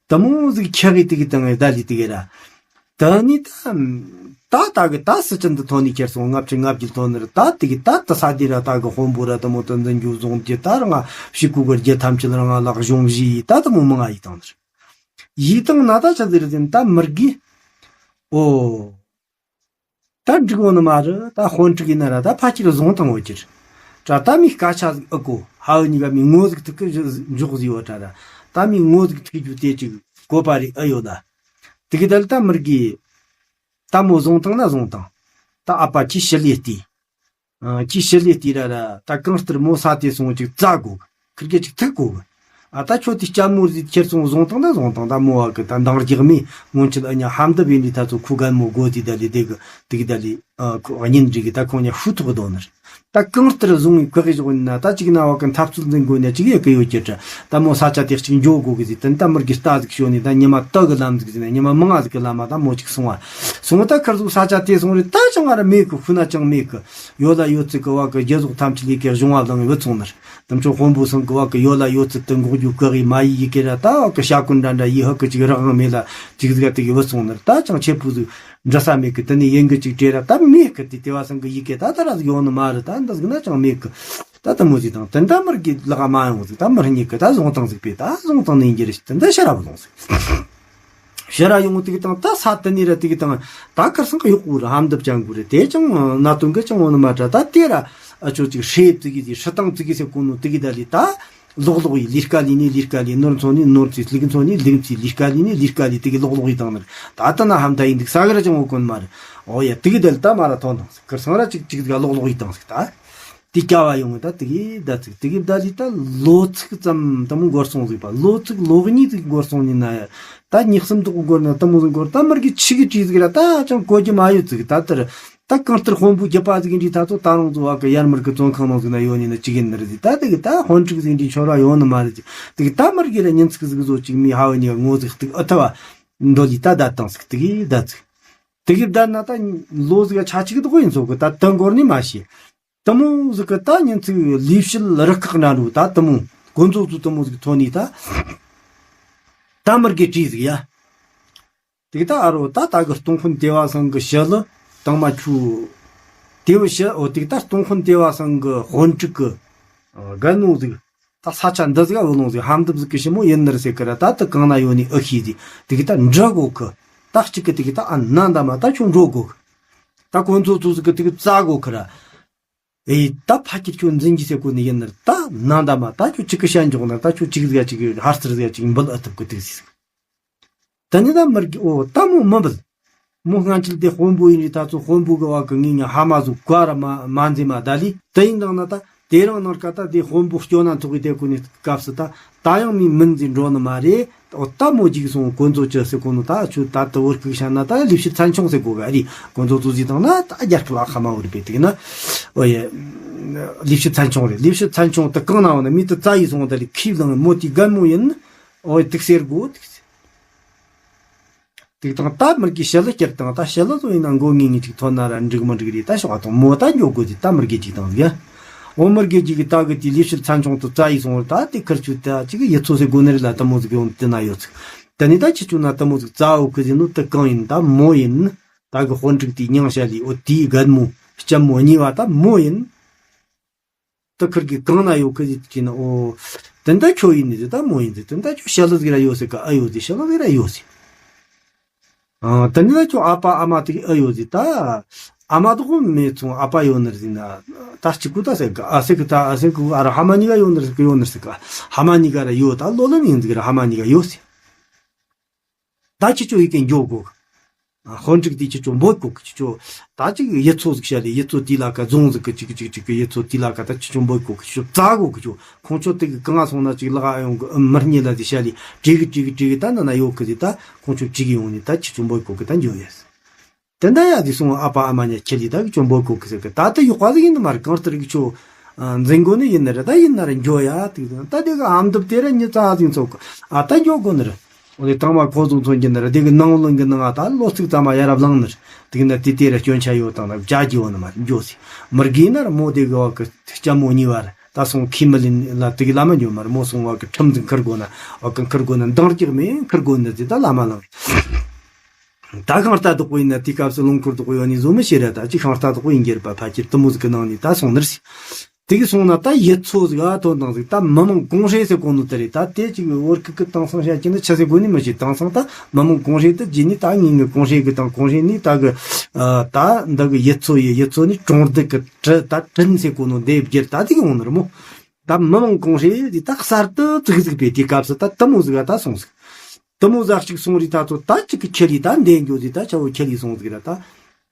དུ་མོ་ཟིག་ཁྱེག་གི་དེ་གི་དང་ངའི་ད་ལི་དེ་གི་ར། ད་ནི་ད་ད་ད་གི་ད་སི་ཅན་དུ་ཐོན་ནི་ཁྱེར་སོང་ལྔ་བཅུ་ང་བརྒྱད་ཐོན་ནི་ར་ད་དེ་གི་ད་ད་ས་དེ་ར་ད་གི་དཔོན་པོ་ར་དུ་མོ་དུ་འཛིན་རྒྱུ་བཟུང་རྒྱུ་ད་ར་ང་ཕྱི་གུ་གི་རྒྱུ་ཐམས་ཅད་ར་ང་ལག་གཞུང་བཞི་ཡི་ད་དུ་མོ་མང་ང་ཡི་དང་ནི་ར་ཡི་དང་ན་ད་ཆ་ཟེར་ཟིན་ད་མི་རྒི་ཨོ། ད་འགྲིག་འོ་ནི་མ་རེད། ད་དཔོན་ཕྲུག་ཡིན་ན་ར་ད་ཕ་ཁྱེར་བཟུང་དང་འོ་ཁྱེར། ད་ད་མི་སྐད་ཆ་ཟིག་ཨ་གོ་ཧ་འུ་གཉིས་ཀ་མི་ངོ་ཟིག་ཐུག་གི་འཇོག་ཟིག་འོ་ད་ར། ད་མི་ངོ་ཟིག་ཐུག་རྒྱུ་དེ་ཅིག་གོ་པ་རེ་ཨ་ཡོད་ལ། དེ་གི་ད་ལ་ད་མི་རྒི། ད་མོ་བཟུང་དང་ན་བཟུང་དང་། ད་ཨ་ཕ་ཁྱི་ཞི་ལི་ལྟོས། ཨ་ཁྱི་ཞི་ལི་ལྟོས་ར་ར་ད་གང་ལྟར་མོ་ས་དེ་སོང་ཅིག་བཙལ་གོ་གི། ཁིར་གེ་ཅིག་ཐུག་གོ་གི། ཨ་ད་ཁྱོད་དེ་ལྕམ་མོ་ཟིག་ཁྱེར་སོང་བཟུང་དང་ད་བཟུང་དང་ད་མོ་བ་གི་ད་འདང་རྒྱག་མེད་སྔོན་ཆད་ཨ་ཉ་ཧམ་ད་བེ་འདི་ད་ཚོ་ཁུ་གན་མོ་གོ་དེ་ད་ལི་དེ་གི་དེ་གི་ད་ལི་ཨ་ཁོ་གཉེན་སྒྲིག་གི་ད་ཁོང་ཉ་ཤུ་ཐོག་གི་དོ་ནར་ད་གང་ལྟར་བཟུང་བའི་ཁོ་གི་ཞོག་ན་ད་ཅིག་ན་བ་གི་འཐབ་རྩོད་འཛིན་དགོས་ན་ཅིག་ཡོད་གི་ཡོད་ཀྱི་ད་མོ་ས་ཆ་དེ་ཅིག་འཇོག་དགོས་གི་ཟིག་དེ་ད་མིར་གི་རྟ་ཟིག་ཤོ་ནི་ད་ཉི་མ་ད་གི་ལམ་ཟིག་ཟིན་ན་ཉི་མ་མང་ང་ཟིག་གི་ལམ་མ་ད་མོ་ཅིག་སོང་བ་སོང་བ་ད་ཁར་ཟུག་ས་ཆ་དེ་སོང་རེད་ད་ཅང་ང་ར་མེད་གི་ཤུ་ན་ཅང་མེད་གི་ཡོད་ལ་ཡོད་ཚིག་གི་བ་གི་རྒྱལ་ཟོག་ཐམས་ཅད་ལས་ཀྱི་གཞུང་བ་ལང་བུད་སོང་ནར། དམ་ཆོས་དཔོན་པོ་སང་གི་བ་གི་ཡོ་ལ་ཡོ་ཚིག་ཏུ་འགོག་རྒྱུ་བཀག་གི་མ་ཡི་ཡི་གེ་ར་ད་བ་གི་ཤ་ཀུན་འདྲ་འདྲ་ཡི་ཧ་གི་ཅིག་རག་དབང་མེད་ལ་ཅིག་ཟིག་དེ་གི་བུད་སོང་ནར་ད་ཅང་ཆེ་པོ་ཟིག་འདྲ་ས་མེད་གི་དེ་ནི་ཡིན་གི་ཅིག་བྲེ་ར་ད་མེད་གི་དེ་དེ་བ་སང་གི་ཡི་གེ་ད་ད་ར་ཟིག་ཡོང་ནི་མ་རེད་ད་འདི་ཟིག་ན་ཅང་མེད་གི་ད་ད་མོ་ཟིག་དང་དེ་འདྲ་མར་གི་ལག་མ་ཡོང་ཟིག་ད་མར་གཉིས་གི་ད་བཟུང་བཏང་ཟིག་པས་ད་བཟུང་བཏང་ནི་ཡིན་གྱི་རེད་དེ་འདྲ་ཤ་ར་བུད་ལོང་ཟིག་ཕྱི་ར་ཡོང་དུས་དང་ད་ས་དེ་ནས་ར་དུས་དང་ད་ཁར་སང་གི་གཡོག་པོ་ར་ཧམ་འདབ་ཅང་གུ་རེ་དེ་ཅང་གནད་དོན་གི་ཅང་འོ་ནི་མ་དྲ་ད་དེ་ར་ཨ་ཅོ་ཅིག་ཧྲེ་བཙུགས་གི་ཧྲི་ཏང་བཙུགས་གི་སེ་གོ་ནོ་དུས་གི་ད་ལི་ད་ལོག་ལོག་ཡི་ལི་སྐ་ལི་ནི་ལི་སྐ་ལི་ནོར་ཚོ་ནི་ནོར་ཚི་ལིག་ཚོ་ནི་ལིག་ཚི་ལི་སྐ་ལི་ནི་ལི་སྐ་ལི་དུས་གི་ལོག་ལོག་ཡི་དང་ནི་ད་ད་ན་ཧམ་ད་ཡིན་དུས་ས་གི་ར་ཅང་འོ་གོ་ནི་མ་རེད། འོ་ཡ་དུས་གི་ད་ལི་ད་མ་ར་ཐོན་དང་ཁར་སང་ར་ཅིག་ཅིག་གི་ལོག་ལོག་ཡི་དང་ཟིག་ད། དེ་སྐྱ་བ་ཡོང་ད་དེ་གི་ད་ཚིག་དེ་གི་ད་ལི་ད་ལོ་ཚིག་ཙམ་དུ་མོ་འགོར་སོང་ཟིག་པ་ལོ་ཚིག་ལོ་གཉིས་ཚིག་འགོར་སོང་ནི་ན་ཡ་ད་ཉིག་སུམ་དུ་འགོར་ན་དུ་མོ་ཟིག་འགོར་ད་མར་གི་ཆི་གི་བྲིས་ཟིག་ར་ད་ཅང་གོ་རྒྱུ་མ་ཡོད་ཚིག་ད་ལྟར་ ད་གང་ལྟར་དཔོན་པོ་རྒྱུད་པ་ཟིག་འདྲའི་ཐ་ཚོ་ད་རུང་ཚོ་བ་གི་ཡར་མར་གི་བཙོན་ཁང་ནང་ཟིག་ན་ཡོད་ནི་ན་ཅིག་ཡིན་ནི་རེད། ད་དེ་གི་ད་དཔོན་ཕྲུག་ཟིག་འདྲའི་འཆོར་བ་ཡོད་ནི་མ་རེད། དེ་གི་ད་མི་རྒན་ལ་ཉིན་ཚིག་ཟིག་བཟོ་ཅིག་མི་ཧ་བ་ནི་ངོ་ཟིག་སྟུག་ཨ་ཐ་བ་འདོད་ལི་ད་ད་དང་ཟིག་དེ་གི་ད་ཟིག་དེ་གི་ད་ན་ད་ལོ་ཟིག་ཆ་གཅིག་དགོས་ཡིན་ཚོ་གི་ད་ད་འགོར་ནི་མ་ཤེས། དེ་མོ་ཟིག་གི་ད་ཉིན་ཚིག་ལས་བྱེད་རུ་ཁག་ན་རུ་ད་དེ་མོ་དཀོན་མཆོག་ཚོ་དེ་མོ་ཟིག་ཐོན་ནི་ད། ད་མི་རྒན་བྲིས་ཟིག་ཡ། དེ་གི་ད་ཨ་རོ་ད་ད་གི་སྟོང་དཔོན་ཏེ་བ་སང་གི་ཞི་ལི་དང་མ་ཆུ། ཏེ་བ་ཞི་འོ་དེ་གི་ད་སྟོང་དཔོན་ཏེ་བ་སང་གི་དཔོན་ཕྲུག་གི་རྒན་མོ་ཟིག་ད་ས་ཆ་འདི་ཟིག་བུ་ལོང་ཟིག་ཧམ་འདུབ་ཟིག་གི་ཞི་མོ་ཡིན་ནི་རེད་ཟེར་གི་ར། ད་དེ་གང་ན་ཡོད་ནི་ཨེ་ཤེས་ཟིག་དེ་གི་ད་འདྲི་དགོས་གི་ད་གཅིག་གི་དེ་གི་ད་ཨ་ན་འདའ་མ་ད་ཁྱོད་འགྲོ་དགོས་གི་ད་དཀོན་མཆོག་ཚོ་ཟིག་གི་དེ་གི་བཙལ་དགོས་གི་ར། ཨེ་ད་ཕ་ཁྱེར་ཁྱོད་འཛིན་གྱི་ཟེར་གོ་ནི་ཡིན་ནི་རེད། ད་ན་འདའ་མ་ད་ཁྱོད་གཅིག་གི་ཤན་འཇོག་ན་ད་ཁྱོད་གཅིག་ཟིག་གཅིག་ཧར་ཚུར་ཟིག་གཅིག་འབུལ་ཨ་ཐུབ་གི་དེ་གི་ཟིག་ད་ནི་ད་མི་རྒན་འོ་ད་མོ་མི་འབུལ། མོ་སྔ་ཕྱིར་དེ་དཔོན་པོ་ཡིན་རེད། ད་ཚོ་དཔོན་པོ་གི་བ་གི་ངས་ངས་ཧ་མ་ཟུག་ག་ར་མ་མ་འཛེམ་མ་ད་ལི་དེ་ཡིན་དང་ན་ད་དེ་རིང་ནངས་ཀ་ད་དེ་དཔོན་པོ་སྐྱོ་ན་ཐུག་གི་དེ་ཀུན་ནས་སྐབས་སུ་ད་ད་ཡང་མི་མིན་ཟིན་འགྲོ་ནི་མ་རེད། འོ་ད་མོ་འཇིག་སོང་དཀོན་མཆོག་ཅི་ཟེར་གོ་ནོ་ད་ཆུ་ད་ད་བོར་ཁུག་ཤ་ན་ད་ལས་བྱེད་ཚན་ཆུང་ཟེར་གོ་ག་རེད། དཀོན་མཆོག་ཚོ་ཟིག་དང་ན་ད་རྒྱལ་ཁབ་ལ་ཧ་མ་བོར་བས་དེ་ན་འོ་ཡ་ལས་བྱེད་ཚན་ཆུང་རེད། ལས་བྱེད་ཚན་ཆུང་དུ་གང་ན་འོ་ན་མི་དུ་རྩ་ཡིས་སོང་ད་ལི་ཁས་བླངས་མོ་དེ་རྒན་མོ་ཡིན། འོ་ཡ་དུག་སེར་གོ་དུག་སེར། དེ་དང་ད་མི་རྒན་ཞི་ལི་སྐྱུར་དང་ད་ཞི་ལི་ཚོ་ཡིན་ན་མགོ་ངེས་ངེས་ཅིག་ཐོན་ན་ར་འགྲིག་མི་འགྲིག་རེད། ད་ཤོག་ཨ་དང་མོ་ད་འགྱོ་དགོས་དེ་ད་མི་རྒན་ཅིག་དང་ཟིག་འོ་མི་རྒན་ཅིག་གི་ད་གི་དེ་ལས་བྱེད་ཚན་ཆུང་དུ་རྩ་ཡིས་སོང་བར་ད་དེ་ཁིར་ཆུ་ད་ཅིག་ཡིད་ཚོ་ཟེར་དགོས་ནི་རེད་ལ་ད་མོ་ཟིག་ཡོང་དེ་ན་ཡོད་ཚིག་ད་ནི་ད་ཁྱི་ཆུ་ན་ད་མོ་ཟིག་རྩ་འོ་ཁི་ཟིན་ནོ་ད་གང་ཡིན་ད་མོ་ཡིན། ད་གི་དཔོན་ཕྲུག་དེའི་མྱིང་བཤད་ལི་འོ་དེའི་རྒན་མོ་ལྕམ་མོ་གཉིས་པ་ད་མོ་ཡིན། ད་ཁིར་གི་གང་ན་ཡོད་གི་ཟིག་ཅི་ན་འོ། དེ་འདྲ་ཁྱོད་ཡིན་ནི་ཟིག་ད་མོ་ཡིན་ཟིག་དེ་འདྲ་ཁྱོད་ཞི་ལི་ཟིག་ར་ཡོད་ཟིག་ག་ཨ་ཡོད་ཟིག་ཞི་ལི་ཟིག་ར་ཡོད་ཟིག་ཨ་དེ་འདྲ་ཁྱོད་ཨ་ཕ་ཨ་མ་དེ་གི་ཨ་ཡོད་ཟིག་ད་ཨ་མ་དེ་གོ་མེད་སོང་ཨ་ཕ་ཡོད་ནི་ཟིག་ན་ད་གཅིག་གུ་ད་ཟེར་ག་ཨ་ཟེར་གི་ད་ཨ་ཟེར་གི་ཨ་ར་ཧ་མ་གཉིས་ཀ་ཡོད་ནི་ཟིག་གི་ཡོད་ནི་ཟིག་ག་ཧ་མ་གཉིས་ཀ་ར་ཡོད་ད་ལོ་ལོན་ཡིན་ཟིག་ར་ཧ་མ་གཉིས་ཀ་ཡོད་ཟིག་ད་ཁྱི་ཆོ་ཡི་གེ་འགྱོ་དགོ། ཧོན་ཀྲིག་དེ་ཁྱི་ཆོ་འབོད་དགོ་གི་ཁྱི་ཆོ། ད་ཅིག་ཡིད་ཚོ་ཟིག་བཤད་ལེ་ཡིད་ཚོ་དེ་ལ་ཀ་རྫོང་ཟིག་གི་ཅིག་ཅིག་ཅིག་གི་ཡིད་ཚོ་དེ་ལ་ཀ་ད་ཁྱི་ཆོ་འབོད་དགོ་གི་ཁྱི་ཆོ་བཙའ་དགོ་གི་ཁྱི་ཆོ། ཁོང་ཆོ་དེ་གི་གང་ང་སོང་ན་ཅིག་ལག་ཨ་ཡོང་གི་མི་རྙེད་ལ་དེ་བཤད་ལེ་བྲིས་གི་བྲིས་གི་བྲིས་གི་ད་ན་ན་ཡོད་གི་དེ་ད་ཁོང་ཆོ་བྲིས་གི་ཡོང་ནི་ད་ཁྱི་ཆོ་འབོད་དགོ་གི་ད་འགྱོ་ཡས། དེ་འདྲ་ཡ་དེ་སོང་ཨ་ཕ་ཨ་མ་ཉ་ཁྱེར་ལི་ད་གི་ཆོ་འབོད་དགོ་གི་ཟེར་གི་ད་ད་ཡོག་པ་ཟིག་ཡིན་ནི་མ་རེད། གང་ལྟར་གི་ཆོ་འཛིན་དགོ་ནི་ཡིན་ནི་རེད། ད་ཡིན་ན་རེད་འགྱོ་ཡ་དེ་ད་དེ་གི་ཨམ་དུབ་དེ་རེད་ཉི་ཙ་ཟིག་ཚོགས་གི་ཨ་ད་འགྱོ་དགོ་ནི་རེད། འོ་དེ་དང་མ་ཁོ་ཚོ་མཚོན་གྱི་ནི་ར་དེ་གི་ནང་བློན་གི་ནང་ང་ད་ལོ་ཚིགས་ཙམ་མ་ཡ་རབས་ལངས་ནི་ར་དེ་གི་ན་དེ་དེ་ར་སྐྱོན་ཆ་ཡོད་དང་ན་བྱ་རྒྱུ་བོ་ནི་མ་རེད་འགྱོ་སི་མི་དགོས་ན་ར་མོ་དེ་གི་བ་གི་ལྕམ་མོ་གཉིས་བ་ར་ད་སོང་ཁི་མི་ལིན་ལ་དེ་གི་ལ་མ་འགྱོ་མ་ར་མོ་སོང་བ་གི་ཁྲིམས་ཟིག་འཁུར་དགོ་ན་བ་གི་འཁུར་དགོ་ན་འདང་རྒྱག་མེད་འཁུར་དགོ་ནི་ཟི་ད་ལ་མ་ལངས་ད་གང་ལྟ་དུ་གོ་ཡིན་ན་དེ་སྐབས་སུ་ལུང་འཁོར་དུ་གོ་ཡོད་ནི་བཟོ་མི་ཤེས་ར་ད་ཅི་གང་ལྟ་དུ་གོ་ཡིན་རྒྱུ་ར་པ་ཕ་ཁྱེར་དུ་མོ་ཟིག་གི་ནང་ནས་ད་སོང་ནི་ར་སི། དེ་གི་སོང་ན་ད་ཡིད་ཚོ་ཟིག་ཨ་ཐོན་དང་ཟིག་ད་མི་མང་གོང་ཧྲེ་ཟེར་གོ་ནོ་དེ་རེད། ད་དེ་ཅིག་བོར་ཁུག་གི་དེང་སང་བཤད་ཀྱི་ནི་ཆི་ཟེར་གོ་ནི་མི་ཤེས། དེང་སང་ད་མི་མང་གོང་ཧྲེ་དེ་རྗེས་ནི་ད་ངེད་ངི་གོང་ཧྲེ་གི་དང་གོང་ཧྲེ་ནི་ད་གི་ད་འདི་གི་ཡིད་ཚོ་ཡི་ཡིད་ཚོ་ནི་གྲོང་སྡེ་གི་གྲི་ད་གྲིན་ཟེར་གོ་ནོ་འདེབས་རྒྱུར་ད་དེ་གི་འོང་ནི་ར་མོ། ད་མི་མང་གོང་ཧྲེ་དེ་ད་གསར་དུ་ཙིག་ཟིག་པའི་དེ་སྐབས་སུ་ད་དུ་མོ་ཟིག་ཨ་ད་སོང་ཟིག་དུ་མོ་ཟིག་ཅིག་སོང་རི་ད་ཚོ་ད་ཅིག་གི་ཁྱེར་ལི་ད་འདེད་འགྱོ་ཟིག་ད་ཆ་བོ་ཁྱེར་ལི་སོང་ཟིག་ར་ད།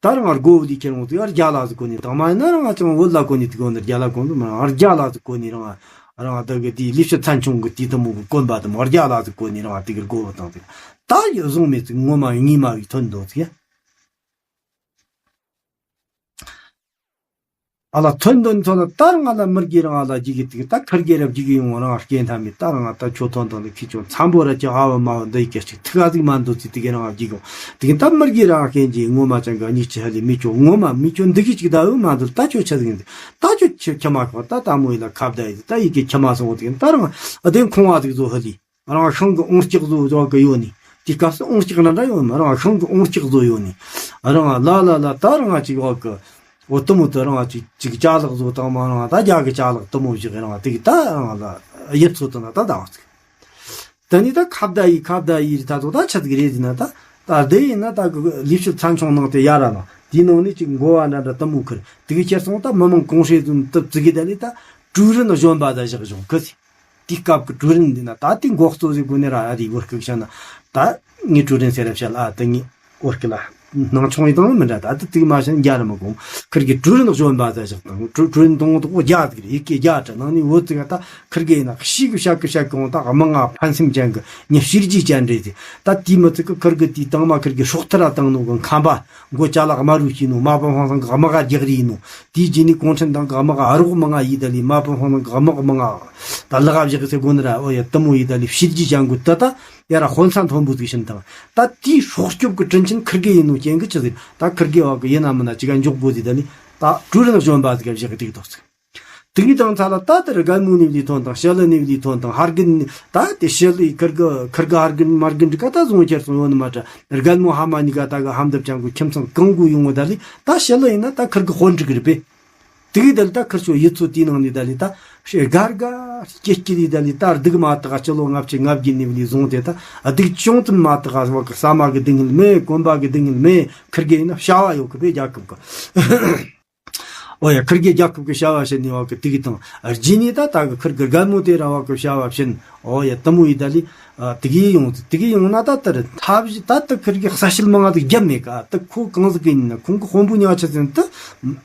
ད་རང་སྒོ་བུ་དེ་ཁྱེར་འོང་དུས་རྒྱ་ལ་ཟིག་གོ་ནི་དང་མ་ཡིན་ན་རང་ཅང་བོད་ལ་གོ་ནི་དེ་གོ་ནི་རྒྱ་ལ་གོ་ནི་མ་རང་རྒྱ་ལ་ཟིག་གོ་ནི་རང་རང་ད་གི་དེ་ལས་བྱེད་ཚན་ཆུང་གི་དེ་དུ་མོ་གི་གོན་པ་དུ་མོ་རྒྱ་ལ་ཟིག་གོ་ནི་རང་དེ་གི་སྒོ་བུ་དང་དེ་ད་ཡོད་བཟུང་མེད་ཚིག་ངོ་མ་ཡོད་ངེས་མ་ཡོད་ཐོན་འདུག་ཚིག་ཨ་ལ་ཐོན་འདོན་ཐོན་ལ་ད་རང་ལ་མི་རྒྱུ་རང་ལ་རྒྱུ་གི་དུས་ད་ཁར་རྒྱལ་རབས་རྒྱུ་གི་ཡོང་རང་སྐྱེ་མཐའ་མེད་ད་རང་ད་ཆོ་ཐོན་ཐོན་ལ་ཁྱི་ཆོ་འཚམ་པོ་ར་ཅི་ཨ་བ་མ་བ་འདི་ཡི་སྐད་ཅིག་ཐུག་ཨ་ཟིག་མ་འདོད་ཚིག་དེ་གི་རང་རྒྱུ་གི་ཡོང་དེ་གི་ད་མི་རྒྱུ་རང་སྐྱེ་རྒྱུ་ངོ་མ་ཅང་གི་གཉིས་ཅི་ཧ་ལས་མི་ཆོ་ངོ་མ་མི་ཆོ་འདི་གི་ཅིག་ད་འུ་མ་འདོད་ད་ཆོ་ཆ་ཟིག་ཡིན་ད་ཆོ་ཆི་ཁྱི་མ་ཁོ་ད་ད་མོ་ཡི་ལ་ཁ་བརྡ་ཡི་ད་ཡི་གི་ཁྱི་མ་སོང་དེ་གི་ད་རང་ཨ་དེ་ཁོང་བ་ཟིག་བཟོ་ཧ་ལས། རང་ཤང་གི་ཨོང་སྐྱག་བཟོ་བཟོ་གི་ཡོད་ནི། དེ་སྐབས་སུ་ཨོང་སྐྱག་འདྲ་འདྲ་ཡོད་མ་རང་ཤང་གི་ཨོང་སྐྱག་བཟོ་ཡོད་ནི། རང་ལ་ལ་ལ་ད་རང་ཅིག་བ་གི་འོ་དུ་མོ་དུ་རང་ཅིག་ཅིག་ཅ་ལག་བཟོ་དང་མ་རང་ད་རྒྱ་གི་ཅ་ལག་དུ་མོ་བཞག་རང་དེ་གི་ད་རང་ལ་ཡིད་ཚོད་དུ་ན་ད་ད་བ་ཚིག་ད་ནི་ད་ཁ་བརྡ་ཡི་ཁ་བརྡ་ཡི་ད་ཚོ་ད་ཆ་ཚིག་རེད་ཟིན་ན་ད་ད་དེ་ཡིན་ན་ད་གི་ལས་བྱེད་ཚན་ཆུང་ནང་དེ་ཡ་ར་ན་དེའི་ནང་ནས་ཅིག་མགོ་བ་འདྲ་འདྲ་དུ་མོ་ཁུར་དེ་གི་ཁྱེར་སོང་ད་མི་མང་གོང་ཧྲེ་ཟུན་དུ་ཙི་གི་ད་ལི་ད་ཀྲུའུ་རིན་གཞོན་པ་ད་བཞག་བྱུང་གི་ཟིན། དེའི་སྐབས་ཀྱི་ཀྲུའུ་རིན་འདི་ན་ད་དེ་འགོག་གཙོ་ཟིག་དགོས་ནི་ར་ཨ་རིའི་བོད་སྐད་བཤད་ན་ད་ངའི་ཀྲུའུ་རིན་ཟེར་ར་བཤད་ལ་ཨ་ད་ངའི་བོད་སྐད་ལ་ སྣང་ཆུང་ཡིན་དང་མི་འདྲ། ད་ལྟ་དུག་མ་བྱིན་རྒྱ་ར་མི་གོང་། ཁིར་གི་ཀྲུའུ་རིན་གཞོན་པ་ཟ་ཞག་དང་ཀྲུའུ་ཀྲུའུ་རིན་དང་དོག་རྒྱ་དུག་རེད། ཡི་གེ་རྒྱ་དྲ་ནང་ནས་བོད་དུག་ད་ཁིར་གི་ཡིན་ན་ཤི་གི་བཤད་གི་བཤད་གི་འོང་། ད་མི་ང་ཕན་སེམས་ཅན་གི་ཉི་ཤེར་ཇི་ཅན་རེད་དེ། ད་དེའི་མི་ཚིག་གི་ཁིར་གི་དེའི་དང་མ་ཁིར་གི་སྲོག་ཐར་ར་བཏང་ནོ་གི་ཁམས་པ་མགོ་ཅ་ལག་དམར་རུ་བྱས་ནོ། མ་པ་ཧང་སང་གི་དམག་ག་རྒྱག་རེས་ཡིན་ནོ། དེའི་རྗེས་ནས་གུང་ཁྲན་ཏང་གི་དམག་ག་རོགས་མི་ང་ཡིས་ད་ལི་མ་པ་ཧང་སང་གི་དམག་མི་ང་ད་ལག་བཞག་ཟེར་དགོ་ནི་ར། ཨོ་ཡ་དུ་མོ་ཡིས་ད་ལི་ཤེར་ཇི་ཅན་གི་ད་ད། ཡ་ར་དཔོན་ས་མཐོན་པོ་ཟིག་ཕྱིན་དང་། ད་དེའི་སྲོག་སྐྱོབ་ཀྱི་དྲིན་ཆེན་ཁིར་གེ་ཡིན་ནོ་རྐྱེན་གི་ཆི་ཟིག་ད་ཁིར་གེ་བ་གི་ཡིན་ན་མིན་ན་ཅི་ག་འཇོག་དགོས་ཟིག་ད་ལི་ད་ཀྲུའུ་རིན་གཞོན་པ་ཟིག་ག་བཞག་གི་དུག་ཐོག་ཟིག་དུག་གི་དང་ཚ་ལ་ད་དེར་རྒན་མོ་ནས་བློས་ཐོན་དང་། ཞི་ལི་ནས་བློས་ཐོན་དང་། ཧར་གི་ནས་ད་དེ་ཞི་ལི་ཁིར་གི་ཁིར་གི་ཧར་གི་མར་གི་འདྲི་ཀ་ད་བཟུང་ཁྱེར་སོང་ཡོད་ནི་མ་ད། རྒན་མོ་ཧ་མ་གཉིས་ཀ་ད་གི་ཧམ་འདབ་ཅན་གི་ཁྱིམ་ཚང་གང་དགོས་ཡོང་བ་ད་ལི་ད་ཞི་ལི་ཡིན་ན་ད་ཁིར་གི་དཔོན་ཕྲུག་རེད་པས། དེ་གི་དལ་ད་ཁིར་ཆོ་ཡིད་ཚོ་དེའི་ནང་ནས་ད་ལི་ད་ཤེ་དགའ་དགའ་སྐྱིད་སྐྱིད་ལི་ད་ལི་ད་སྡུག་མ་དག་སྤྱི་ལོ་ལྔ་བཅུ་ང་བརྒྱད་ནས་བློས་བཟུང་སྟེ་ད་སྡུག་ཅུང་ཙམ་མ་དག་བ་གི་ཟ་མ་གི་སྡུག་བསྔལ་མེད། གོན་པ་གི་སྡུག་བསྔལ་མེད། ཁིར་གེ་ཡིན་ན་བྱ་བ་ཡོད་གི་པས་རྒྱལ་ཁབ་གི། ཨོ་ཡ་ཁིར་གེ་རྒྱལ་ཁབ་གི་བྱ་བ་བྱེད་ནས་བ་གི་དེ་གི་དང་རྗེས་ནས་ད་ད་གི་ཁིར་གི་རྒན་མོ་དེ་ར་བ་གི་བྱ་བ་བྱེད། ཨོ་ཡ་དུ་མོ་ཡི་ད་ལི། ཨ། དེ་གི་ཡོང་དེ་གི་ཡོང་ན་ད་ལྟར་ཐབས་ཤེས་ད་ལྟ་ཁིར་གི་ས་ཞིལ་མང་ང་དེ་རྒྱབ་མེད་ཀ་ད་ཁོ་གང་ཟིག་གི་ཡིན་ན་ཁོང་གི་དཔོན་པོ་ཉག་ཆ་ཟིན་དུ་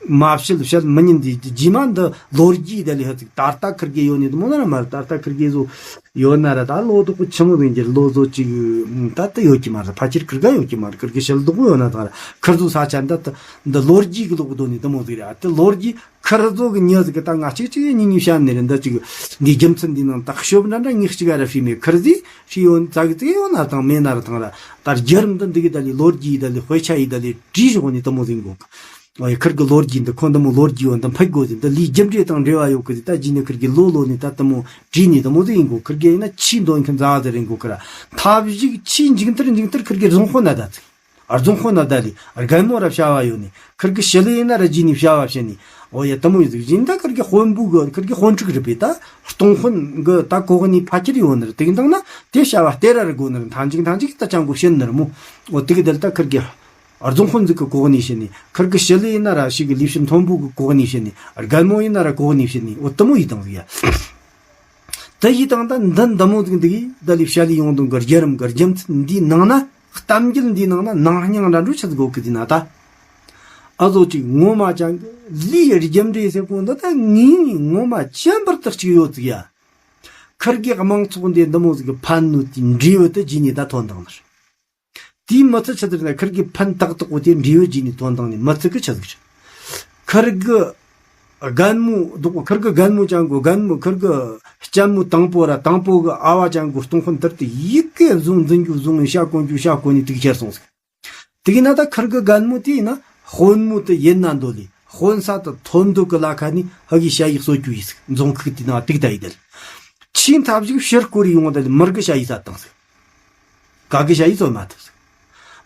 མ་བཤད་བཤད་མི་ཉན་དེ་རྗེས་མ་འདི་ལོ་རྒྱུས་ད་ལི་ཧ་ཚིག་ད་ལྟ་ཁིར་གི་ཡོད་ནི་དུ་མོ་ན་ར་མ་རེད། ད་ལྟ་ཁིར་གི་བཟོ་ཡོད་ན་ར་ད་ལོ་དུ་ཆི་མོ་ཟིན་གྱི་ལོ་བཟོ་ཅིག་ད་ལྟ་ཡོད་ཀྱི་མ་རེད། ཕ་ཁྱིར་ཁིར་ག་ཡོད་ཀྱི་མ་རེད། ཁིར་གི་ཞལ་དུ་ཡོད་ན་ད་ར་ཁིར་བཟོ་ས་ཆ་འདི་ད་འདི་ལོ་རྒྱུས་གི་ལོག་དོ་ནི་དུ་མོ་ཟིག་རེད། ད་ལོ་རྒྱུས། ཁིར་ཚོ་གི་མྱི་ཟིག་གི་ད་ང་གཅིག་གཅིག་གཉིས་གཉིས་བཤད་ནི་རེད། འདི་གཅིག་འདི་རྒྱུ་མཚན་འདི་ནང་ད་ཤོབ་འདྲ་འདྲ་ཉིག་གཅིག་ག་ར་བྲིས་མེད། ཁིར་ཟིག་བྲིས་ཡོད་ཙག་ཙིག་ཡོད་ན་དང་མེད་ན་ར་དང་ར་ད་རྒྱུ་རིམ་འདི་འདི་གི་ད་ལི་ལོ་རྒྱུས་ད་ལི་དཔེ་ཆ་ཡི་ད་ལི་བྲིས་ཞོག་ནི་དུ་མོ་ཟིག་གོ། ཨོ་ཡ་ཁིར་གི་ལོ་རྒྱུས་འདི་ཁོ་འདི་མོ་ལོ་རྒྱུས་ཡོད་འདི་ཕ་གི་གོ་ཟིག་འདི་ལི་རྒྱུ་འབྲས་དང་འབྲེལ་བ་ཡོད་གི་ཟིག་ད་རྗེས་ནས་ཁིར་གི་ལོ་ལོ་ནི་ད་དུ་མོ་བྲིས་ནི་དུ་མོ་ཟིག་ཡིན་གོ། ཁིར་གི་ཡིན་ན་ཆེས་འདོན་མཁན་ཛ་ཟེར་ཡིན་གོ་ཁིར་ར་ཐབས་ཤིག་ཆེས་འཇིག་མཐར་འཇིག་མཐར་ཁིར་གི་རྫོང་དཔོན་ན་ད་ཟིག་རྫོང་དཔོན་ན་ད་ལི་རྒན་མོ་ར་བྱ་བ་ཡོད་ནི། ཁིར་གི་ཞི་ལི་ཡིན་ན་ར་རྗེས་ནས་བྱ་བ་བྱེད་ནི། ཨོ་ཡ་དུ་མོ་ཡི་ཟིག་ཡིན་ད་ཁིར་གི་དཔོན་པོ་གི་ཁིར་གི་དཔོན་ཕྲུག་རེད་པས། ད་སྟོང་དཔོན་གི་ད་གོ་གནས་ཕ་ཁྱེར་ཡོད་ནི་རེད། དེ་གི་འདང་ན་དེ་བྱ་བ་སྟེ་ར་རི་དགོ་ནི་རེད། མཐའ་མཇུག་མཐའ་མཇུག་ད་ཅང་གོ་བྱེད་ནི་རེད་མོ། ཨོ་དེ་གི་དེ་ལ་ད་ཁིར་གི་རྫོང་དཔོན་ཟིག་གི་གོ་གནས་བྱེད་ནི། ཁིར་གི་ཞི་ལི་ཡིན་ན་ར་ཞིག་གི་ལས་བྱེད་མཐོན་པོ་གི་གོ་གནས་བྱེད་ནི། རྒན་མོ་ཡིན་ན་ར་གོ་གནས་བྱེད་ནི། ཨོ་དུ་མོ་ཡི་དང་ཟིག་ཡ། དེ་ཡི་དང་ད་འདི་འདི་མོ་ཟིག་འདི་གི་ད་ལི་བྱ་ལི་ཡོང་དུང་གི་རྒྱུ་རིམ་གི་རྒྱུ་མཚན་འདིའི་ནང་ན། གཏམ་རྒྱུད་འདིའི་ནང་ན་ནང་སྙིང་འདྲ་འགྲོ་ཆི་ཟིག་གོ་གི་འདི་ན་ད། ཨ་ཟོ་ཅིག་ངོ་མ་ཅང་གི་ལིའི་རྒྱུ་འབྲས་ཟེར་གོ་འདི་ད་ངའི་ངོ་མ་ཅན་པར་དག་ཅིག་ཡོད་ཟིག་ཡ། ཁིར་གི་དམངས་ཚོགས་འདི་འདི་མོ་ཟིག་གི་ཕན་ནུ་དེ་འབྲས་བུ་དེ་རྗེས་ནས་ད་ཐོན་དང་ནི་རེད། དེའི་མི་ཚེ་ཆི་ཟིག་ན་ཁིར་གི་ཕན་ཏག་ཏག་པོ་དེ་འབྲས་བུ་རྗེས་ནས་ཐོན་དང་ནི་མི་ཚེ་གི་ཆི་ཟིག་རེད། ཁིར་གི་རྒན་མོ་རྡོག་ཁིར་གི་རྒན་མོ་ཅང་གོ་རྒན་མོ་ཁིར་གི་ལྕམ་མོ་དང་པོ་ར་དང་པོ་གི་ཨ་བ་ཅང་གོ་སྟོང་དཔོན་དེར་དེ་ཡི་གེ་བཟུང་འཛིན་རྒྱུ་བཟུང་ངས་ཤ་གོན་རྒྱུ་ཤ་གོན་ནས་དུག་ཁྱེར་སོང་ཟིག་དེ་གི་ན་ད་ཁིར་གི་རྒན་མོ་དེ་ཡིན་ན་དཔོན་མོ་དེ་ཡིན་ན་འདོད་ལི་དཔོན་ས་དེ་ཐོན་འདོད་གི་ལ་ཁ་ནས་ཧ་གི་ཤ་ཡིག་གསོ་རྒྱུ་ཡིས་ཟིག་འཛོང་ཁུག་དེ་ན་དུག་ད་ཡི་དལ་ཆེས་ཐབས་ཤིག་ཕྱིར་སྐོར་ཡོང་བ་དེ་ལ་མིར་གི་ཤ་ཡིག་ས་བཏང་ཟིག་ག་གི་ཤ་ཡིག་གསོ་མ་ཐུབ་ཟིག་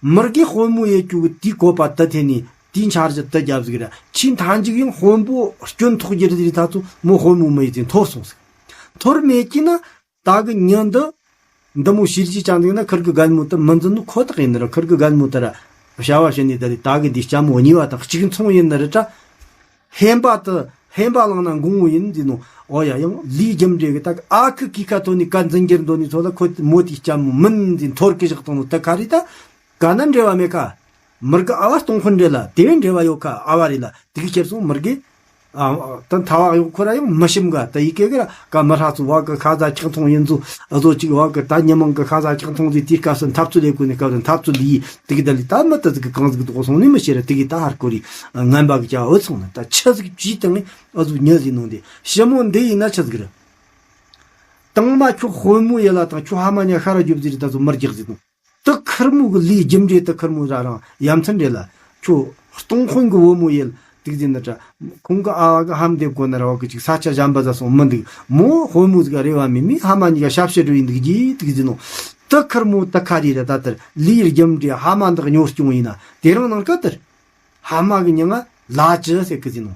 མིར་གི་དཔོན་མོ་ཡེ་རྒྱུ་གི་དེའི་བཀོད་པ་དེ་ཐེ་ནས་དེའི་འཆར་གཞི་དེ་རྒྱབ་ཟིག་ར་ཆེས་མཐའ་མཇུག་ཡང་དཔོན་པོ་སྐྱོན་ཐོག་རྒྱུ་རེད། ད་ཚོ་མོ་དཔོན་མོ་མི་ཡི་དེ་འཐོར་སོང་ཟིག་འཐོར་མེད་ཀྱི་ན། ད་གི་ཉིན་འདི་འདི་མོ་ཤེས་རྒྱུ་ཅང་འདུག་ན་ཁིར་གི་རྒན་མོ་དེ་མི་འཛིན་ནོ་ཁོ་ཐག་ཡིན་ནི་ར། ཁིར་གི་རྒན་མོ་དེ་ར་བྱ་བ་བྱེད་ནི་དེ་རེད། ད་གི་འདི་ལྕམ་མོ་གཉིས་པ་དང་གཅིག་མཚུངས་ཡིན་ནི་རེད་དྲ། ཧན་པ་དེ་ཧན་པ་བླངས་ན་འགོང་བོ་ཡིན་འདི་ནོ། ཨོ་ཡ་ཡང་ལིའི་རྒྱུ་འབྲས་གི་ད་གི་ཨ་ཁུ་གི་ཁ་ཐོན་ནི་ཀ་འཛིན་རྒྱུར་འདོད་ནི་ཚོ་ལ་ཁོ་མོ་དེའི་ལྕམ་མོ་མིན་འདི་འཐོར་གི་བཞག་བཏང་ནོ་དེ་ག་རེད་ད། ག་ན་འབྲེལ་བ་མེད་ཁ། མིར་གི་ཨ་བ་སྟོང་དཔོན་འདྲེ་ལ་དེ་བས་འབྲེལ་བ་ཡོད་ཁ་ཨ་བ་རེད་ལ་དེ་གི་ཁྱེར་སོང་མིར་གི། ཨ། ད་མཐའ་བ་ཡོད་ཁོ་ར་ཡང་མི་ཤིམ་ག་ད་ཡི་གེ་གི་ར་ག་མི་ཧྲ་ཚུ་བ་གི་ཁ་ཟ་ཁྱག་འཐུང་ཡིན་ཚུ་ཨ་ཟོ་ཅིག་བ་གི་ད་ཉི་མང་གི་ཁ་ཟ་ཁྱག་འཐུང་ཟི་དེའི་སྐབས་སུ་འཐབ་རྩོད་ལས་གོ་ནི་སྐབས་སུ་འཐབ་རྩོད་ལི་ཡི་དེ་གི་ད་ལི་ད་མི་ད་ཟིག་གི་གང་ཟིག་དོག་སོང་ནི་མི་ཤེས་ར་དེ་གི་ད་ཧར་གོ་རི་ངན་པ་གི་ཅག་འུ་ཚང་ནི་ད་ཆི་ཟིག་བྱིས་དང་ཨ་ཟོ་ཉི་ཟི་ནོ་འདི་ཞི་མོ་འདི་ཡིན་ན་ཆི་ཟིག་ར་དང་མ་ཁྱོད་དཔོན་མོ་ཡེ་ལ་དང་ཁྱོད་ཧ་མ་ཉ་ཤ་ར་རྒྱུབ་ཟི་རི་ད་ཟོ་མི་རྒྱག་ཟི་དང་། དེ་ཁེར་མོ་གི་ལུས་རྒྱུ་འབྲས་དེ་ཁེར་མོ་ར་རང་ཡ་མཚན་རེད་ལ། ཁྱོད་སྟོང་དཔོན་གི་བུ་མོ་ཡིན་དུག་ཟིན་ན་དྲ། ཁོང་གི་ཨ་བ་གི་ཧམ་འདེབས་གོ་ན་ར་བ་གི་ཅིག་ས་ཆ་གཞན་པ་ཟ་སོང་མི་འདུག་མོ་དཔོན་མོ་ཟིག་རེ་བ་མེད་མི་ཧ་མ་གཉིས་ཀ་ཞབས་ཕྱི་འགྲོ་ཡིན་འདུག་ཅི་དུག་ཟིན་ནོ། དེ་ཁེར་མོ་དེ་ཁ་རི་ར་ད་དེར་ལུས་རྒྱུ་འབྲས་ཧ་མ་འདག་ཉོ་སྐྱོང་ཡིན་ན་དེ་རང་ནང་ཀ་དེར། ཧ་མ་གི་མྱིང་ང་ལ་ཅི་ཟེར་གི་ཟིན་ནོ།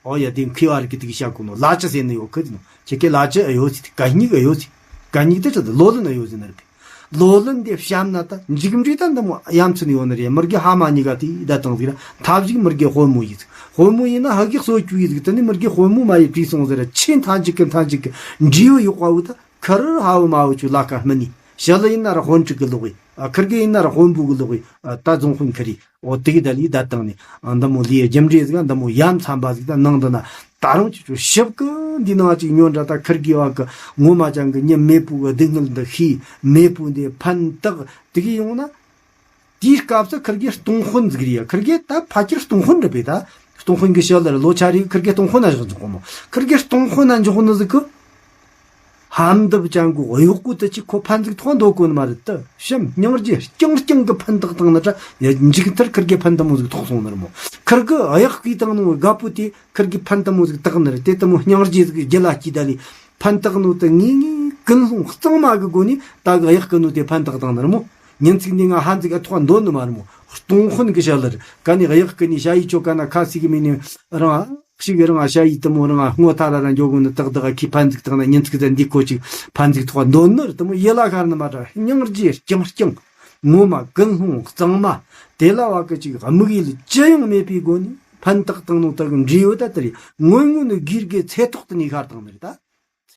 ཨོ་ཡ་དེ་མཁས་བ་རིག་གི་དེ་གི་བཤད་གོ་ནོ་ལ་ཅི་ཟེར་ནི་ཡོད་གི་ཟིན་ནོ། ཁྱེད་ཀྱི་ལ་ཅི་ཨེ་ཡོད་ཟིན་ག་སྙིགས་ཨེ་ཡོད་ཟིན། ག་སྙིགས་དེ་ཆི་ཟིན་ལོ་ལོན་ཨེ་ཡོད་ཟིན་ན་རེད་པས། ལོ་ལོན་དེ་བཤམ་ན་ད་མཇུག་འབྲས་ད་འདི་མོ་ཡ་མཚན་ཡོད་ནི་རེད། མིར་གི་ཧ་མ་གཉིས་ཀ་དེ་ད་དང་ཟིག་ར་ཐབས་ཟིག་མིར་གི་དཔོན་མོ་ཡིན་ཟིག་དཔོན་མོ་ཡིན་ན་ཧ་གི་གསོ་བཅུག་ཡིན་ཟིག་དེ་ནི་མིར་གི་དཔོན་མོ་མ་ཡི་བྲིས་སོང་ཟེར་ར་ཆེས་མཐའ་མཇུག་གི་མཐའ་མཇུག་གི་འབྲས་བུ་ཡོད་པ་བུ་ད། ཁར་ཧ་བུ་མ་བུ་ཆུ་ལ་ཁ་སྨི་ནི། ཞི་ལི་ཡིན་ན་ར་དཔོན་ཕྲུག་གི་ལོག་གི། ཨ། ཁིར་གེ་ཡིན་ན་ར་དཔོན་པོ་གི་ལོག་གི། ཨ། ད་རྫོང་དཔོན་ཁི་རི། འོ་དེ་གི་ད་ལི་ད་བཏང་ནས། ཨ། འདི་མོ་ལི་རྒྱུ་འབྲས་ཟིག་འདི་མོ་ཡ་མཚན་པ་ཟིག་ད་ནང་འདི་ན། ད་རུང་ཅིག་ཅིག་ཞིབ་གི་འདི་ནང་ཅིག་ཉོན་འདྲ། ད་ཁིར་གེ་བ་གི་ངོ་མ་ཅང་གི་ཉི་མེད་པོ་གི་སྡུག་བསྔལ་འདི་ཤེས། མེད་པོ་འདི་ཕན་ཐོགས་དེ་གི་ཡོང་ན། དེའི་སྐབས་སུ་ཁིར་གེ་སྟོང་དཔོན་ཟིག་རེད་ཡ། ཁིར་གེ་ད་ཕལ་ཆེར་སྟོང་དཔོན་རེད་པས། ད་སྟོང་དཔོན་གི་ཞི་ལི་ར་ལོ་ཆ་རེ་ཁིར་གེ་སྟོང་དཔོན་ན་བཞག་འཇོག་གོ་མོ། ཁིར་གེ་སྟོང་དཔོན་ན་འཇོག་ནི་ཟིག་གི། ཧམ་འདབ་ཅན་གོ་གཡོག་གོ་དེ་ཅིག་ཁོ་ཕན་ཟིག་ཐོགས་འདོད་གོ་ནི་མ་རེད། དུ་བྱམས་སྙིང་རྗེ་རྐྱང་རྐྱང་གི་ཕན་བཏགས་བཏང་ནི་ད་ཡ། མཇུག་མཐར་ཁིར་གེ་ཕན་དེ་མོ་ཟིག་ཐོགས་སོང་ནི་རེད་མོ། ཁིར་གེ་གཡག་གིས་བཏང་ནོ་རྒད་པོ་དེ་ཁིར་གེ་ཕན་དེ་མོ་ཟིག་བཏགས་ནི་རེད། དེ་དེ་མོ་སྙིང་རྗེ་ཟིག་རྒྱུད་ལ་སྐྱེས་ད་ལི། ཕན་བཏགས་ནོ་དེ་ངེས་ངེས་ཀུན་སློང་གཙང་མ་གི་སྒོ་ནས་ད་གི་གཡག་གི་ནོ་དེ་ཕན་བཏགས་བཏང་ནི་རེད་མོ། ཉིན་ཚིག་འདི་ང་ཧ་ཟིག་ཨ་ཐོགས་འདོད་ནི་མ་རེད་མོ། སྟོང་དཔོན་གི་ཞི་ལི་ར་ག་ནས་གཡག་གི་ནི་ཞ་ཡི་ཅོ་ག་ན་ཁ་སིག་གི་མི་ནི་རང་ཞིག་རང་ཞ་ཡི་དེ་མོ་རང་སྔོ་ཐ་ལ་ར་འཇོག་གོ་ནི་ཏག་ཏག་ཁི་ཕན་ཟིག་བཏགས་ན་ཉིན་ཚིག་ཟན་འདི་ཁོ་ཅིག་ཕན་ཟིག་ཐོགས་འདོད་ནི་རེད། དེ་མོ་ཡེ་ལ་ཤར་ནི་མ་ད་སྙིང་རྗེ་རྐྱང་རྐྱང་། ངོ་མ་ཀུན་སློང་གཙང་མ། དེ་ལ་བ་གི་ཅིག་དམིགས་ཡུལ་ཅི་ཡང་མེད་པའི་སྒོ་ནས་ཕན་བཏགས་བཏང་ནོ་དག་འདྲིས་ཡོད་ད་དེ་རེད། དངོས་དངོས་ནི་སྒེར་གི་ཚེ་ཐོག་ཏུ་ནས་ཤར་བཏང་ནི་རེད་ད།